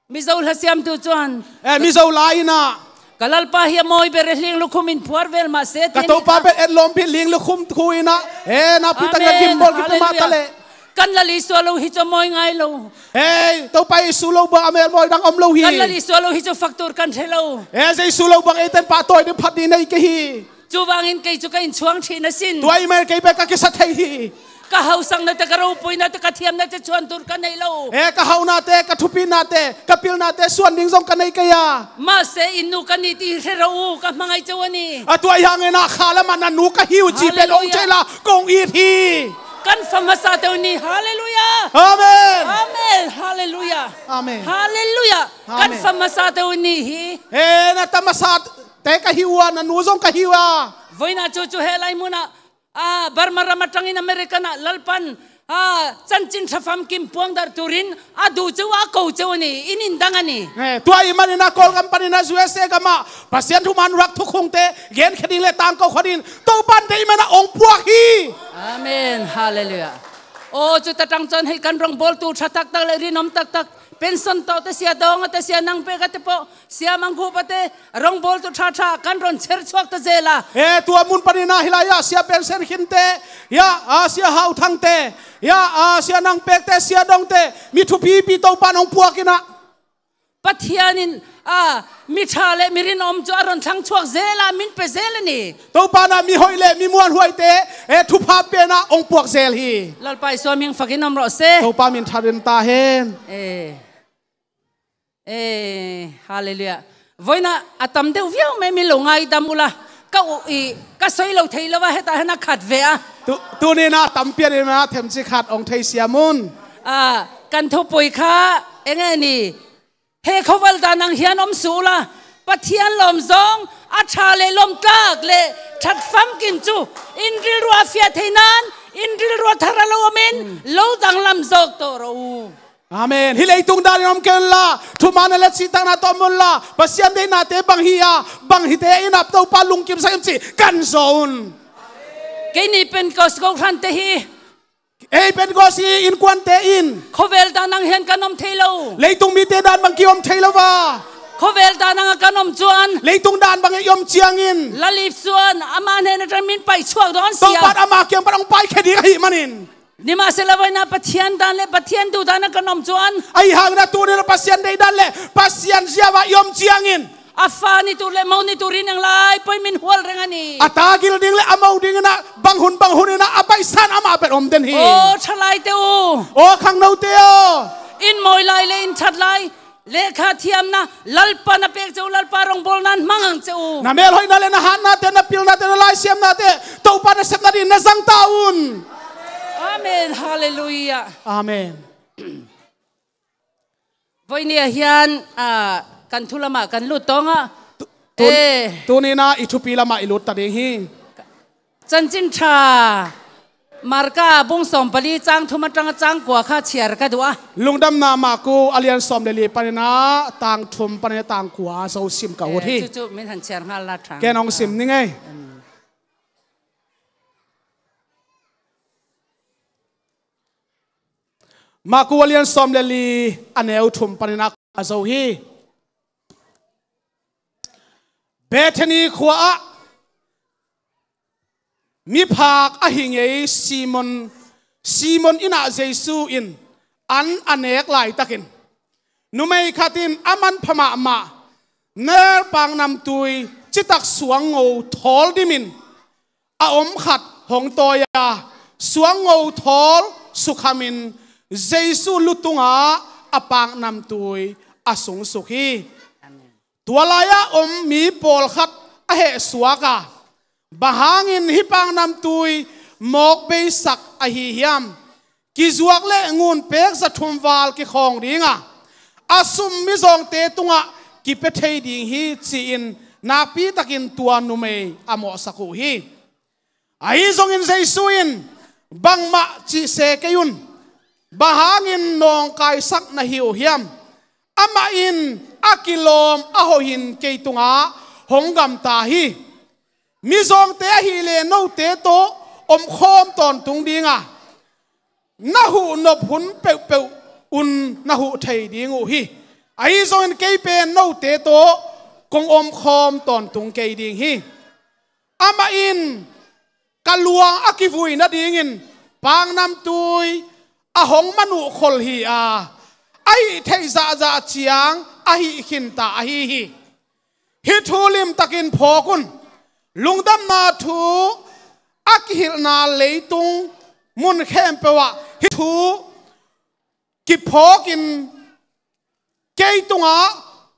Mizo hla siamtu chuan, e, Mizo la in ah. Ka Lalpa hi a mawi ber e, hling lukhum in phuar vel mah se, ka Topa pen etlawm pi hling lukhum khu in ah. E, nakpi takin a gimbol kipu mah ta leh. Kan Lal Isua lo hi chu a mawi ngai lo. E, Topa Isu lo bang a mel mawi dang awm lo hi. Kan Lal Isua lo hi chu fak tur kan hre lo. E, Jesu lo bang eiten pahtawi ding phat ding nei kei hi. Chuvangin kei chu ka inchhuang ṭhin asin. Tua ahih manin kei pek ka kisa thei hi. Ka hausakna te, ka ropuina te, ka thiamna te chuan tur ka neih lo. E, ka hauna te, ka thupina te, ka pilna te suan ding zong ka nei kei a. Mahse, in nu ka ni tih hre rawh u, ka hmangaih chauh a ni. A tua ahih hangin ah kha lamah na nu ka hi uh chi pen hong chei la, kong it hi. Kan fa hmasa te uh ni. Halleluiah. Amen. Amen. Halleluiah. Amen. Halleluiah. Kan fa hmasa te uh ni hi. E, na ta hmasa te ka hi uh a, na nu zong ka hi uh a. Vawiinah chu chu he lai hmunah, a, Burma ram aṭangin American-ah Lalpan, a, chanchin ṭha famkim puang darh turin a duh cheu a, a ko cheu a ni, in indang a ni. E, tua ahih manin a Kawlgam panin a U S A gamah Pasian thuman ruak thukhungte genkhia ding leh tangko kha dingin Topan deih man a hong puak hi. Amen. Halleluiah. Aw, chuta ṭang chuan hei kan rawngbawltu ṭha taktak leh rinawm taktak, pension tawh te, Sia Dawnga te, Sia Nangpeka te pawh, Sia Mangkhupa te, rawngbawltu ṭha ṭha kan rawn chher chhuak ta zel a. E, tua hmun panin a hi lai a, Sia Pensen Khin te, ya, a, Sia Hauthang te, ya, a, Sia Nangpek te, Sia Dawng te, mi thupipi Topan hong puak in a. Pathianin, a, mi ṭha leh mi rinawm chu a rawn thlang chhuak zel a, min pe zel a ni. Topan a mi hoih leh mi muanhuai te, e, thupha pian a hong puak zel hi. Lalpa Isua hming fakin awm rawh se. Topa min ṭha rin ta hen. E. E, halleluiah. Vawiinah a tam deuh viau mai, min lo ngaidam ula. Ka u-, i, ka sawi lo thei lo a, hetah hian a khat ve a. Tu, tuni-in a tam pian in a themchi khat hong thei siam un. A, kan thupui kha eng nge ni? He khawvel dan ang hian awm suh ula. Pathian lawm zawng, a ṭha leh lawm tlak leh ṭhat famkim chu in rilruah a fiah theih nan, in rilruah thar a lo awmin, lo danglam zawk tawh rawh u. Amen. Hih leitung danin awm kei unla, thumanna leh cihtakna tawh awm unla, Pasian deihnate bang hi a, bang hite in a Topa lungkimsak em cih kan zawh un. Keini Pentecost kohhrante hi. Ei Pentecost hi innkuante in. Khawvel dan ang hian kan awm thei lo. Leitung mite dan bang ki awm thei lo va. Khawvel dan anga kan awm chuan. Leitung dan bang i awm chiangin. Lal Isuan ama hnen aṭang min paih chhuak dawn sia. Topan ama kiang pan hong paikhia ding ahih manin. Nimahsela vawiina Pathian dan leh Pathian duh dana kan awm chuan. Ahi hangin a tuni-in a Pasian deih dan leh Pasian ziaua i awm chiangin. A fa ni tur leh mo ni turin eng lai pawhin min hual reng a ni. A ta gil ding leh a mo dingin a bang hun bang hunin a, a baihsan amah ber awm den hi. Aw, ṭhalaite u. Aw, khangnote aw. In mawi lai leh in ṭhat lai. Lehkha thiamna, Lalpan a pek che u, Lalpa rawngbawlna in hmang ang che u. Na melhoihna leh na hatnate, na pilnate, na laisiamnate, Topa nasepna dingin na zang ta un. Amen. Halleluiah. Amen. Vawiinah hian, a, kan thu lamah kan lut tawng a. Tu-, Tun-, eh, tuni-in ah i thupi lamah i lut ta ding hi. Chanchin Ṭha Marka bung sawm pali cang thum aṭanga cang kua kha chiar ka duh a. Lungdamna Marka a lian sawm le li panin ah tang thum panin ah tang kua zo sim ka ut hi. Eh, cucu min han chiar ngal la thang. Ken hong sim ning ei. Marka a lian sawm le li a neu thum panin ah a zo hi. Bethani khua-ah miphak ahi ngei Simon, Simon inn ah Jesu in an a nek laitakin numei khat in a manpha mahmah narpang namtui citak suangngo thawl dimin a om khat hong tawi a, suangngo thawl sukhamin Jesu lu tungah a paknamtui a sungsuk hi. Tua lai-ah om mi pawlkhat a hehsuak a, bang hangin hih paknamtui mawk beisak ahi hiam? Kizuak le ngun pek za thum val kikhawng ding a, a sum mizawngte tungah kipia thei ding hi, ci-in nakpitakin tua numei a mawhsak uh hi. Ahi zongin Jesu in, bangmah cih se kei un, bang hangin nawngkaisak na hi uh hiam? Amah in a kilawm a hoihin kei tungah hong gamta hi. Mizawngte ahih leh note tawh omkhawm tawntung ding a, na huhnop hun peuhpeuh un na huh thei ding uh hi. Ahi zongin kei pen note tawh kong omkhawm tawntung kei ding hi. Amah in ka luang a kivui nadingin paknamtui a hong man uh khol hi a, a hih theih zahzah ciang a hih khinta ahi hi. Hih thu limtakin phawk un. Lungdamna thu a kihilhna leitung mun khempeuh ah hih thu kiphawkin kei tungah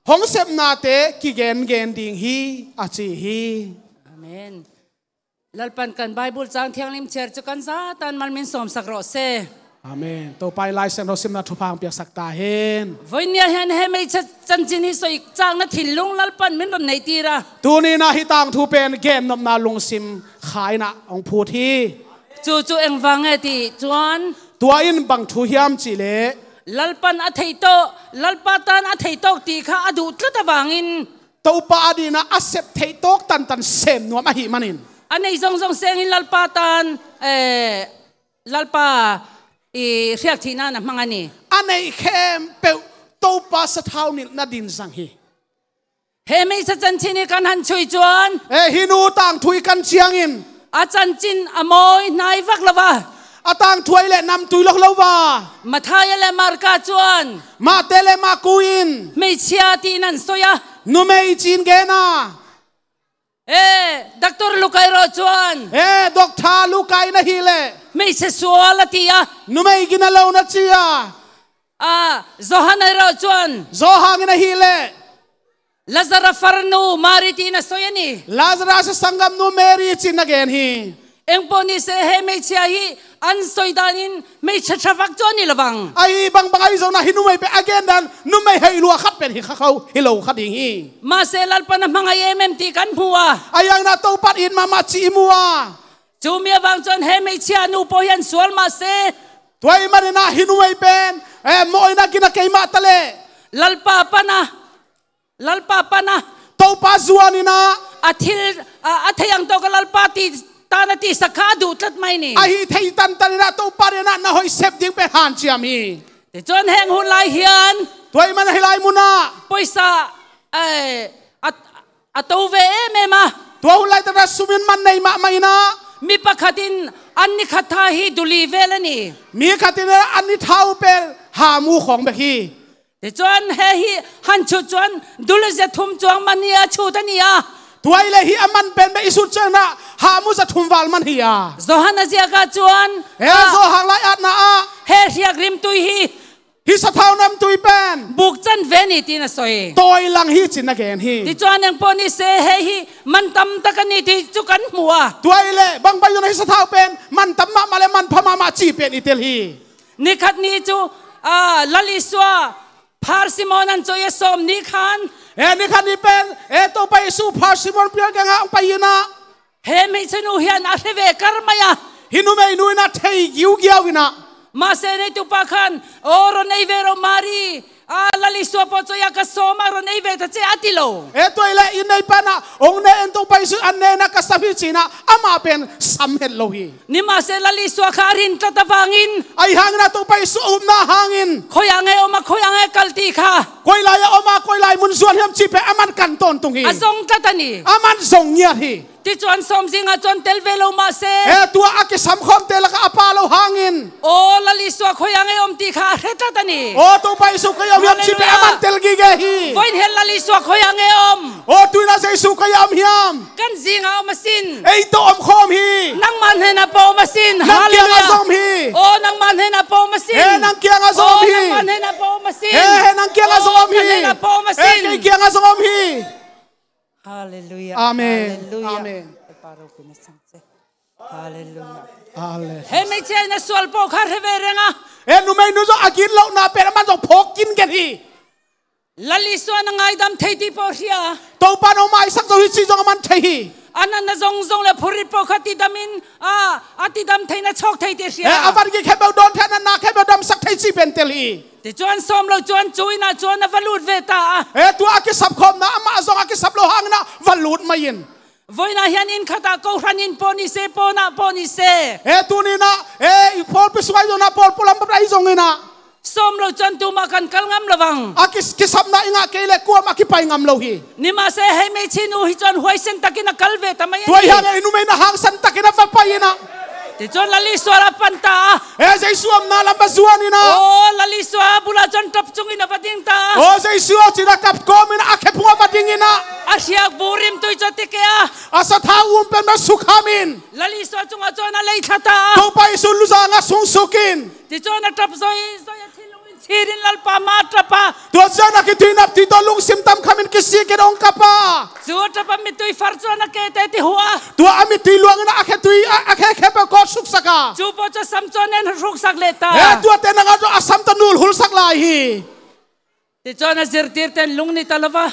hong sepnate kigengen ding hi, a ci hi. Amen. Lalpan kan Bible cang thianglim chiar cu kan zatan mal min sawmsak rawh se. Amen. Topa in Lai Siangtho simna thupha hong piaksak ta hen. Voi nia hian he meicha chanchin hi soi cakna thinlung Lalpan min ron nei tira. Tuni-in ah hih tangthu pen gennopna lungsim kha in ah hong phut hi. Cucu engvang nge ti cuan. Tua in bang thu hiam cih leh Lalpan a theih tawk, Lalpa tan a theih tawk ti kha a duh tlat avangin Topa adingin a sep theih tawk tantan sem nuam ahih manin a neih zongzong sengin Lalpa tan, eh, Lalpa i hriak theihna na hmang a ni. A neih khempeuh Topa sathau nilh nadin zang hi. He meicha chanchin hi kan han chuih cuan. Eh, hih nu tangthu i kan ciangin a chanchin a mawi hnai vak lo va, a tangthu ahih leh namtui lok lo va, Matthai le Marka cuan, Mate le Marku in hmeichhia tiin an soi a, numei ci-in gen a. Eh, Doctor Luka i rawh cuan. Eh, Doctor Luka in ahih leh hmeichhe sual a ti a. Numei gina lo na ci a. Ah, Johan i rawh cuan. Johan in ahih leh Lazara farnu Mari tiin a soi a ni. Lazara sanggamnu Mary ci-in na gen hi. Engpawh ni se he meichhia hi an soi danin meichhe ṭha vak cu a ni lo vang. Ahi bangbang ahi zongin ah hih numei pen a gen dan numei hoih lua khat pen hi kha kho hi lo kha ding hi. Mahse Lalpan a hmangai em em ti kan hmu a. Ahi hangin ah Topa in it mahmah cih i mu a. Cumi avang cuan he meichhia nu pawh hi an sual mah se. Tua ahih manin ah hih numei pen, eh, mawhna gina kei mah ta leh Lalpa pana Lalpa pana Topa zuanin ah a thil, a, a thei ang tawh ka Lalpa ti, tan a tisak kha a duh tlat mai ni. A hih theih tantanin ah Topa adingin ah na hoih sep ding pen hanciam hi. Tichuan heng hun lai hian tua ahih manin ah hih lai munah poisa, eh, a, a to ve em em a. Tua hun lai takah sum in man nei mahmah in ah mi pakhat in an ni khat tha hi duli vel a ni. Mi khat in an ni tha uh pen hamu khawng bek hi. Tichuan he hi han chut chuan duli za thum chuang man hi a, chut a ni a. Tua ahih leh hih a man pen bek i sut ciangin ah hamu za thum val man hi a. Johan a ziak ah chuan, he, ah, Johan lai-atna ah he hriak rimtui hi, hih sathau namtui pen buk chanve ni tiin a sawi. Tawi lang hi ci-in a gen hi. Tichuan engpawh ni se he hi man tam tak a ni tih chu kan hmu a. Tua ahih leh bangbang zawnah hih sathau pen man tam mahmah leh man pha mahmah cih pen i tel hi. Ni khat ni chu, ah, Lal Isua phar Simon an cawi a sawm ni khan. E, ni khan ni pen, e, Topa Jesu Phar Simon pial kiangah hong pai inah. He hmeichhe nu hian a hre ve kar mai a. Hih numeinu inah thei giugiau inah. Mahse neitu pa khan, aw, rawn ei ve rawh Mari. A, Lal Isua pawh cawi a ka sawm a, rawn ei ve ta che a ti lo. E, tua i leh inn neipa inah, hong ne en Topa Jesu an ne inah ka sam hi ci inah, amah pen sam het lo hi. Nimahse Lal Isua kha a rin tlat avangin. Ahi hangin a Topa Jesu a upna hangin. Khawiah nge om a, khawiah nge kal tih kha. Koi lai a om a, koi lai mun zuan hiam cih pen aman kan tawntung hi. A zong tlat a ni. Aman zong ngiat hi. Tichuan sawm zingah chuan tel ve lo mahse. E, tua a kisam khawmte lakah a pa lo hangin. Aw, Lal Isua khawiah nge om tih kha a hre tlat a ni. Aw, Topa Jesu khawiah om hiam cih pen aman tel gige hi. Vawiin hian Lal Isua khawiah nge om. Aw, tuinah Jesu khawiah om hiam. Kan zingah om asin. Ei tawh om khawm hi. Nangmah hnenah pawh om asin. Nang kiangah zong om hi. Aw, nangmah hnenah pawh om asin. He, nang kiangah zong om hi. Aw, nangmah hnenah pawh om asin. He, he, nang kiangah zong om hi. Aw, nang hnenah pawh om asin. He, kei kiangah zong om hi. Halleluiah. Amen. Halleluiah. Amen. Halleluiah. Halleluiah. He hmeichhia in a sual pawh kha hre ve reng a. He numeinu zong a gitlohna pen aman zong phawk kin gen hi. Lal Isua na ngaidam thei tih pawh hria. Topa nang maisak zo hi cih zong aman thei hi. A natna zong zong le phurrit pawh kha tidamin a, a tidam theihna chawk thei tih hria. He a van gik khempeuh dawn thei, a natna khempeuh damsak thei cih pen tel hi. Tichuan sawm lo chuan chu inah chuan a va lut ve ta a. He tua a kisap khawmna amah zong a kisap lo hangin a va lut mai in. Vawiinah hian in khatah kohranin pawh ni se, pawnah pawh ni se. He tuninah, he i pawlpi sungah i zonah pawl pulam bap lai zonginah. Sawm lo chuan tumah kan kal ngam lo vang. A kis-, kisapna i ngah kei leh kuamah a kipai ngam lo hi. Nimahse hei hmeichhia nu hi chuan huaisen takin a kal ve ta mai a ni. Tua hian i numeina hangsan takin a va pai inah. Tichuan Lal Isua a pan ta a. He Jesu awmna lam va zuan inah. Aw, Lal Isua bulah chuan ṭap chungin a va ding ta a. Aw, Jesu a cina kap kawmin a khephung a va ding inah. A hriak bu rimtui chu a ti kei a. A sathau um pen va sukhamin. Lal Isua chungah chuan a lei thla ta a. Topa Jesu luzanga sung sukin. Tichuan a ṭap zawi zawi a thinlungin chhirin Lalpa hma a ṭap a. Tua chuan a khitui nap tih tawh lungsim tam khamin kisikin a hong kap a. Chu a ṭapa mittui far chuan a ke te ti hu a. Tua a mittui luangin a khetui a, a khe khempeuh kawt hruksak a. Chu pawh chu a sam chuan en hruksak leh ta. He tuate nangah chu a sam tawh nul hulsak lai hi. Tichuan a zirtirten lung ni ta lo va.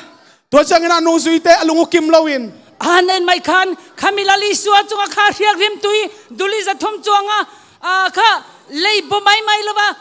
Tua chuan a nungzuite a lung ukim loin. A han en mai khan khami Lal Isua chunga kha hriak rimtui duli za thum chuanga, a, kha lei baw mai mai lo va.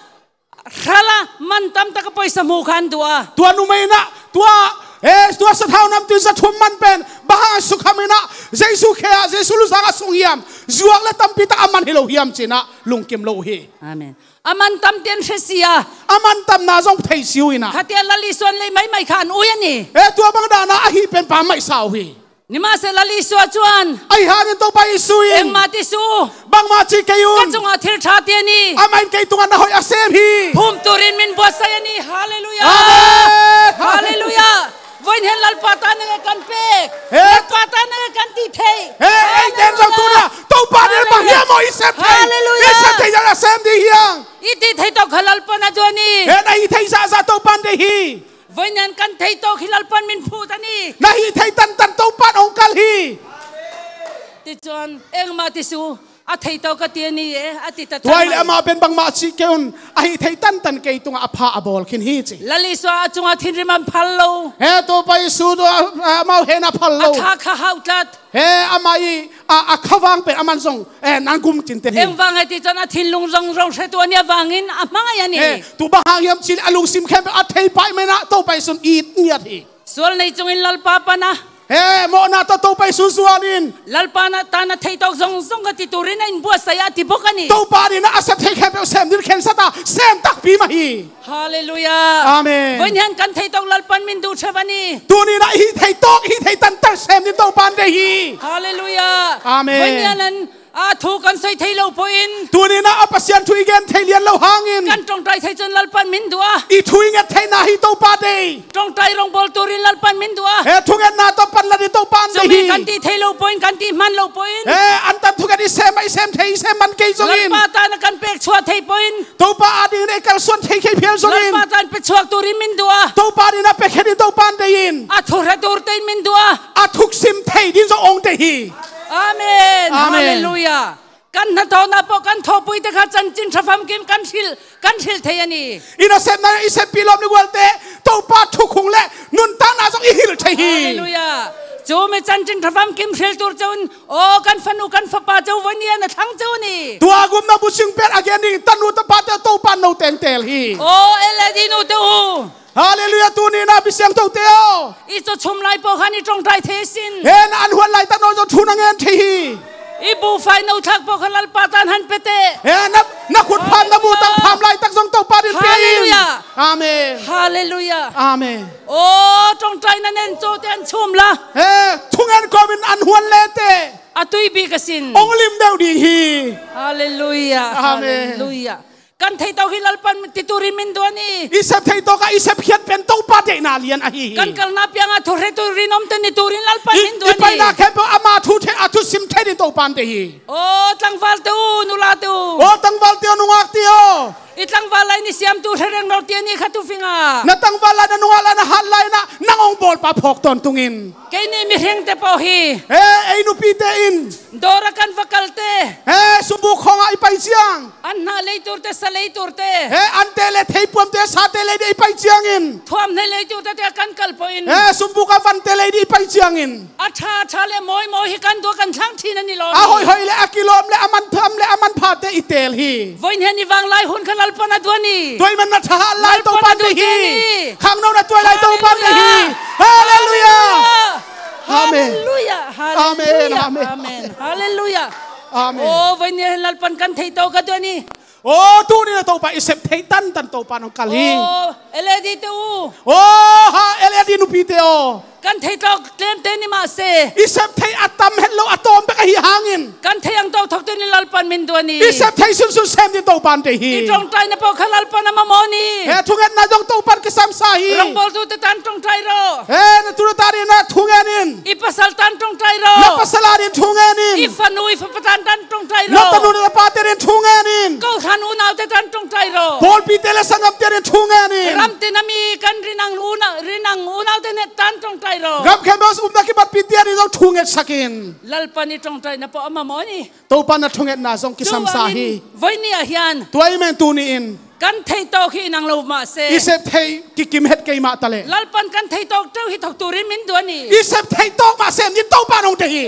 Hrala man tam taka pawisa hmu khan duh a. Tua numeina, tua, he, tua sathau namtui za thum man pen, bang hang a sukhamin a, Jesu khe a, Jesu luzanga sung hiam, zuak le tampi tak a man hi lo hiam cih a lungkim lo uh hi. Amen. A man tam tian hre si a. A man tamna zong thei si uh inah. Khatia Lal Isuan lei mai mai kha an ui a ni. He, tua bang dana a hih pen pam mai sa uh hi. Nimahse Lal Isua chuan. Ahi hangin Topa Jesu in. Engmah ti su. Bangmah ci kei un. Ka chungah thil ṭha ti a ni. Amah in kei tungah na hoih a sem hi. Phum turin min buatsaih a ni. Halleluiah. Amen. Halleluiah. Vawiin hian Lalpa tan nge kan pek. He. Lalpa tan nge kan tih theih. He, ei ten zo tuna. Topa nen bang hiam maw i sem thei. Halleluiah. I sem thei zah a sem ding hiang. I tih theih tawh kha Lalpan a duh a ni. He, na hih theih zahzah Topan deih hi. Vawiin hian kan theih tawk hi Lalpan min phut a ni. Na hih theih tantan Topan hong kal hi. Tichuan, engmah ti su, a theih tawk ka ti a ni e, a ti ta. Tua hi leh amah pen bangmah cih kei un, a hih theih tantan kei tungah a pha a bawl khin hi ci. Lal Isua a chungah thinrim a phal lo. He, Topa Jesu tu a, a, amau hen a phal lo. A tha kha hauh tlat. He, amah i, a, a khavang pen aman zong, eh, nan gum cin ten hi. Engvang e ti chuan a thinlung zawng zawng hretu a nih avangin a hmangaih a ni. He, tu bang hang hiam cih leh a lungsim khempeuh a thei paih mai inah Topa Jesu'n it ngiat hi. Sual nei chungin Lalpa pana. He, mawhna tawh Topa Jesu zuanin. Lalpa na tan a theih tawk zawng zawng ka ti turin a inbuatsaih a ti bawk a ni. Topa nen a sep theih khempeuh sem dingin khensat a, sem takpi mah hi. Halleluiah. Amen. Vawiin hian kan theih tawk Lalpan min duh theuh a ni. Tuni inah i hih theih tawk, i hih theih tantan sem dingin Topan deih hi. Halleluiah. Amen. Vawiin hian an, a thu kan sawi thei lo pawhin. Tuni inah a Pasian thu i gen thei lian lo hangin. Kan ṭawngṭai thei chuan Lalpan min duh a. I thu i nget theihna hi Topa deih. Ṭawngṭai rawngbawl turin Lalpan min duh a. He, thungetna tawh panlatin Topan deih hi. Chumi kan tih theih lo pawhin, kan tih hman lo pawhin. He, an tan thunget i sem, i sem thei, i sem man kei zongin. Lalpa tan a kan pek chhuah thei pawhin. Topa adingin ei kalsuan thei khei phial zongin. Lalpa tan pe chhuak turin min duh a. Topa adingin a pe khetin Topan deih in. A thu hre turte in min duh a. A thuk sim thei dingin zong hong deih hi. Amen. Amen. Halleluiah. Kan hnathawhna pawh kan thawhpuite kha chanchin ṭha famkim kan hrilh, kan hrilh thei a ni. I nasepna i seppih lawm le gualte, to Ring thavam kim hril tur ceuin, aw, kan fanu kan fapa ceu voi ni a na thlang ceu ni. Tua gum na bu sing pen a gen ding tanu tapate Topa no tengtel hi. Aw, L A D nute uh. Halleluiah, tuni na mi siangthote aw. I cawchum lai pawh khan i ṭawngṭai thei sin. He na an huan laitak no zong thu na ngen thei hi. I buhfai no thlak pawh khan Lalpa tan han pete. He na, na khut pham na bu tang pham laitak zong Topa din pe in. Halleluiah. Amen. Halleluiah. Amen. Aw, ṭawngṭaina nen cawte an chum la. He, thungen kawmin an huan lete. A tui bik a sin. Ong lim deuh ding hi. Halleluiah. Amen. Halleluiah. Kan theitawk hi Lalpan ti turin min duan hi. I sep theitawk a i sepkhiat pen Topa deihna lian ahi hi. Kan kalna pianga thuhre turin omte ni turin Lalpan min duan hi. I paina khempeuh ama thu thei a thusim thei ding Topan deih hi. Aw, tlangvalte uh, nulate uh. Aw, tlangvalte uh, nungakte uh. I tlangval lai ni siamtu hrereng lo tia ni khat uh finga. Na tlangval lai na nungak lai na hat lai na nang ong bawlpa phawk tawntungin. Keini mihrengte pawh hi. He, ei nupite in. Dawra kan va kalte. He, sumbuk khawngah i pai ciang. An hnah leiturte, sa leiturte. He, ante le theipuamte, sate lei dih i pai ciangin. Thuamhnaih leiturte te kan kal pawhin. He, sumbuk a vante lei dih i pai ciangin. A ṭha ṭha le mawi mawi hi kan duh kan thlang ṭhin a ni lawm. A hoih hoih le a kilawm le a manpham le a manphate i teel hi. Voi ni hi a ni vang lai hun kha Lalpan a duan hi. Tua ahih man na thahat lai Topan deih hi. Khangno na tuai lai Topan deih hi. Halleluiah. Amen. Halleluiah. Amen. Halleluiah. Amen. Halleluiah. Amen. Aw, voi ni hi a Lalpan kan theitawk a duan hi. Aw, tuni na Topa i sep thei tantan Topa nong kal hi. Aw, L A D te uh. Aw, ha, L A D nupite aw. Kan theitawk tlemte ni mah se. I sep thei a tam het lo a tawm bek ahi hangin. Kan thei ang tawk thokte ni Lalpan min duan hi. I sep thei sunsun sem ni Topan deih hi. I ṭawngṭaina pawh kha Lalpan a mamaw ni. He thungetna zong Topan kisam sa hi. Rongbawltute tan ṭawngṭai rawh. He na tuna ta dih na thungen in. I pasal tan ṭawngṭai rawh. Na pasal a dih thungen in. I fanu i fapa tan tan ṭawngṭai rawh. Na tanu na tapate dih thungen in. Kohhran unaute tan ṭawngṭai rawh. Pawlpite le sanggamte dih thungen in. Ramtin a mi kan rinang una, rinang unaute ne tan ṭawngṭai rawh. Gam khempeuh a umna kibatpite a dih zong thungetsak in. Lalpan i ṭawngṭaina pawh a mamaw ni. Topan a thungetna zong kisam sa hi. Tua ahih manin voi ni ah hian. Tua ahih manin tuni in. Kan theitawk hi nang lo mah se. I sep thei kikim het kei mah ta leh. Lalpan kan theitawk teuh hi thok turin min duan hi. I sep theitawk mah se ni Topa nong deih hi.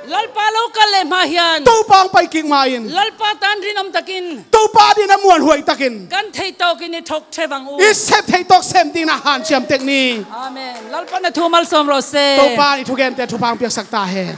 Lalpa lo kal leh mah hian. Topa hong pai kik mah in. Lalpa tan rinum takin. Topa dih na muanhuai takin. Kan theitawk in i thok thei vang u. I sep theitawk sem ding na hanciam tek ni. Amen. Lalpan a thu malsawm rawh se. Topa i thugente thupha hong piaksak ta hen.